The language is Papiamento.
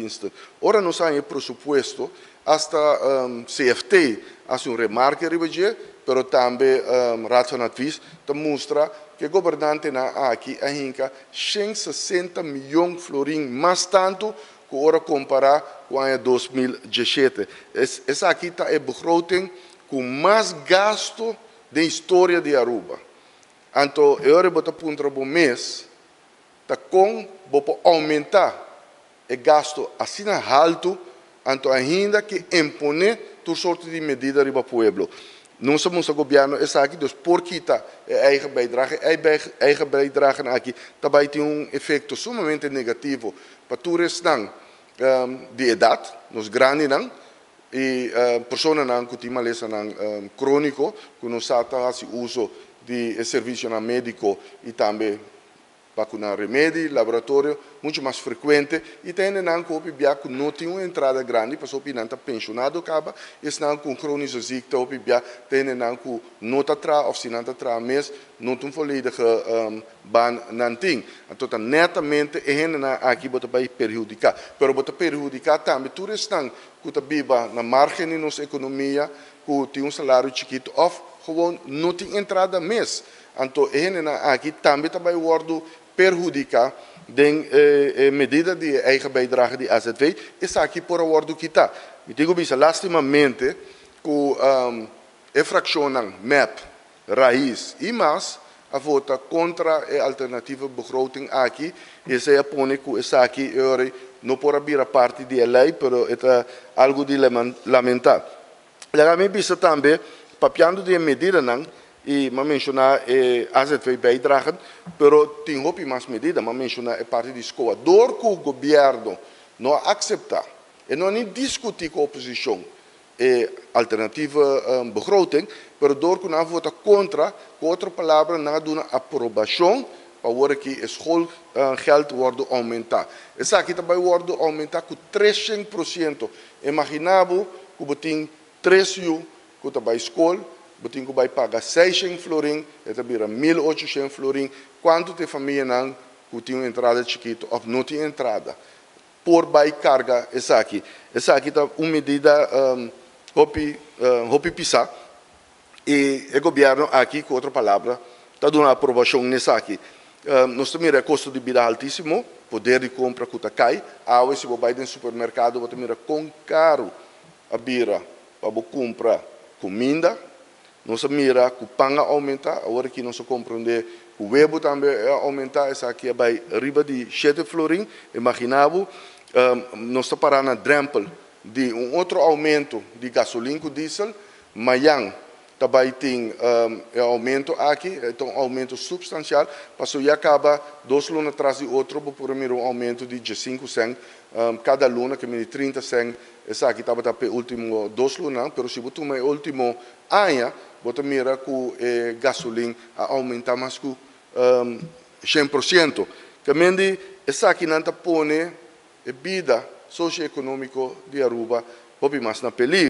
Belastingdienst. Ora nos a haña e presupuesto, hasta CFT a hasi un remarke riba dje, pero tambe Raad van Advies ta mustra ku e gobernantenan aki a hinka 160 mion florin mas tantu ku ora kompará ku aña 2017. Esaki ta e begroting ku mas gasto den historia di Aruba. Anto e ora bo ta puntra bo mes, ta kon bo por oumentá e gasto asina haltu, anto ainda ke imponé tur sorto di medida riba pueblo? Nos a mustra gobièrnu esaki, dus por kita e eigen bijdrage. Eigen bijdrage aki tambe tin un efekto sumamente negativo pa tur esnan di edat, nos grandinan, i personanan ku tin malesanan króniko, ku no sa ta hasi uso di servisionan médiko i tambe pa ku nan remedi, laboratorio, muchu mas frekuente, i ta hendenan ku hopi bia ku no tin un entrada grandi, pasobra hopi nan ta penshonado kaba, esnan ku chronische ziekte hopi bia ta hendenan ku no ta traha òf si nan ta traha mes, no ta un volledige baan nan tin. Anto ta netamente e hendenan aki bo ta bai perhudiká. Pero bo ta perhudiká tambe tur esnan ku ta biba na margen di nos ekonomia, ku tin un salario chikitu òf gewoon no tin entrada mes. Anto e hendenan aki tambe ta bai wòrdu perhudiká den e medida di eigen bijdrage di AZV. Esaki por a wòrdu kitá. Mi tin ku bisa lástimamente ku e frakshonnan MEP, RAIZ i mas a vota kontra e alternatieve begroting aki. Esei a pone ku esaki no por a bira parti di e lei, pero e ta algu di lamentá. Laga mi bisa tambe, papiando di medidanan, i m'a menshoná e AZV bijdrage, pero tin hopi mas medida, m'a menshoná e parti di SKOA. Dor ku gobièrnu no a aseptá i no ni diskutí ku oposishon e alternatieve begroting, pero dor ku nan a vota kontra, ku otro palabra, nan a duna aprobashon pa awor aki e schoolgeld wòrdu oumentá. Esaki tambe wòrdu oumentá ku 300%. Imaginá bo ku bo tin tres yu ku ta bai skol, bo tin ku bai paga 600 florin, e ta bira 1800 florin. Kuantu ta e famianan ku tin un entrada chikitu òf no tin entrada por bai karga esaki? Esaki ta un medida hopi hopi pisá i e gobièrnu aki, ku otro palabra, ta duna aprobashon na esaki. Nos ta mira e kosto di bida altísimo, poder di kompra ku ta kai. Awe si bo bai den supermerkado bo ta mira kon karu a bira pa bo kumpra kuminda. Nos a mira ku pan a oumentá, awor aki nos a komprondé ku webu tambe a oumentá, esaki a bai riba di 7 florin. Imaginá bo, nos ta pará na drèmpel di un otro oumento di gasolin ku diesel. Mañan ta bai tin e oumento aki, e ta un oumento supstansial, pasobra ya kaba 2 luna tras di otro bo por a mira un oumento di 15 sènt kada luna, ke mini 30 sènt. Esaki tabata pa e último 2 lunanan, pero si bo tuma e último aña, bo ta mira ku e gasolin a oumentá mas ku 100%. Ke men di esakinan ta pone e bida sosioekonómiko di Aruba hopi mas na peligro.